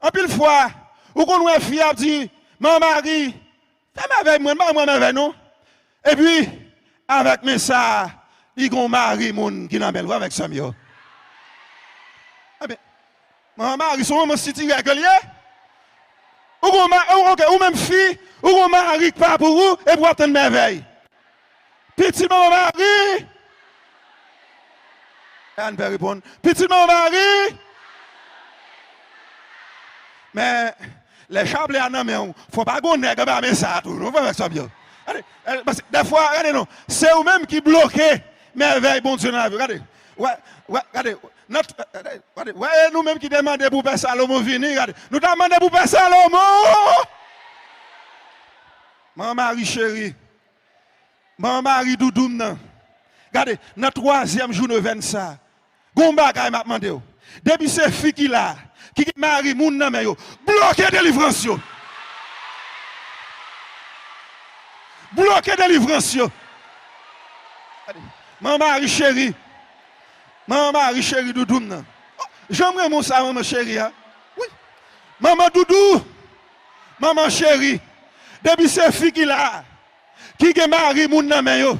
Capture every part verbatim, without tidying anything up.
Anpil fwa, ou konn wè fi ap di, "Manman Mari, fè mèvèy mwen, pa mwen mèvèy non." Epi, avèk men sa, li gon mari moun ki nan men l, wi, avèk sè m yo. Ebyen, Manman Mari, se yon manman sitirè ke l ye. Ou gon ma-, ou, ok, ou menm fi, ou gon mari k pa pou ou, epi w ap tann mèvèy. Pitit Manman Mari. Ann fè reponn. Pitit Manman Mari. Men, lè chaplè a nan men w, fò pa gon nèg anba men sa a tou, non, frè m ak sè m yo. Gade, eh, paske dèfwa, gade non, se ou menm ki bloke mèvèy Bondye nan lavi w. Gade, wè, wè, gade, nan, gade, gade, wè, e nou menm ki te mande pou Pè Salomon vini, gade, nou ta mande pou Pè Salomon! Manman Mari cheri, Manman Mari doudou m nan. Gade, nan twazyèm jou nevèn sa, gon bagay m ap mande w. Depi se fi ki la, ki gen mari moun nan men yo, bloke delivrans yo. Bloke delivrans yo. Gade, Manman Mari cheri. Manman Mari cheri doudou m nan. Oh, jan m renmen w sa, manman cheri a. Wi. Manman doudou. Manman cheri. Depi se fi ki la, ki gen mari moun nan men yo.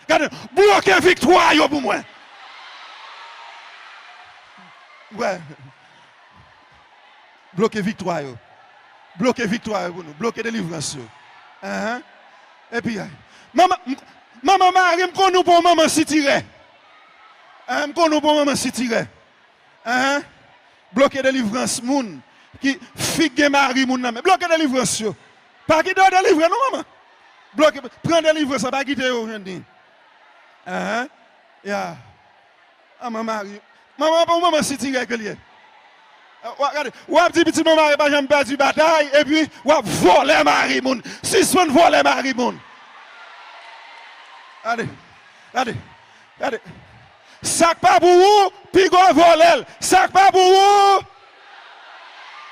Gade, bloke viktwa yo pou mwen. Wè. Bloke viktwa yo. Bloke viktwa yo pou nou. Bloke delivrans yo. Enhen. Epi, ay. Manman, m-, manman Mari, m konn ou pou yon manman sitirè. Enhen, m konn ou pou yon manman sitirè. Enhen. Bloke delivrans moun ki fi k gen mari moun nan men. Bloke delivrans yo. Pa kite yo delivre non, manman. Bloke, pran delivrans la, pa kite yo jwenn li. Enhen. Ya. Ah, manman Mari. Manman, pou manman sitirè ke l ye. W ap gade, w ap di pitit Manman Mari pa janm pèdi batay, epi w ap vòlè mari moun. Sispann vòlè mari moun. Gade, gade, gade. Sa k pa pou ou, piga w vòlè l. Sa k pa pou ou,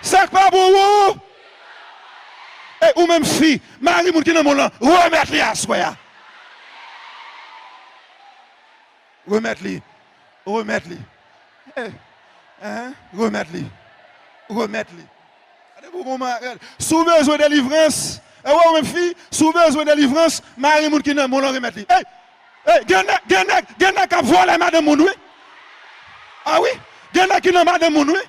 sa k pa pou ou. E ou menm fi, mari moun ki nan men w lan, remèt li aswè a. Remèt li. Remèt li. Eh, hein? Remèt li. Remèt li. Gade pou kòman, gade. Si w bezwen delivrans, e wè ou menm fi, si w bezwen delivrans, mari moun ki nan men w lan remèt li. Ey! Ey, gen nèg, gen nèg, gen nèg k ap vòlè madanm moun, wi. A wi, gen nèg ki nan madanm moun, wi.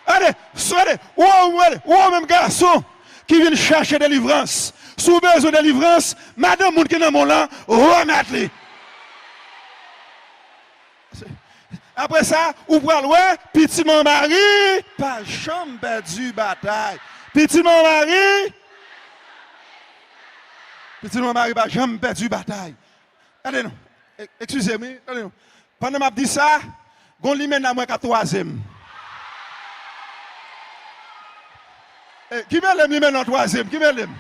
Gade, so, gade, ou, ou, gade, ou menm gason ki vin chache delivrans. Si w bezwen delivrans, madanm moun ki nan men w lan, remèt li. Apre sa, ou pral wè, pitit Manman Mari pa janm pèdi batay. Pitit Manman Mari, pitit Manman Mari pa janm pèdi batay. Tande non. E-, eskize m, wi. Tande non. Pandan m ap di sa, gon limena mwen k ap twaze m. E, ki mele m limena twaze m? Ki mele m?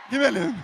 Ki mele m?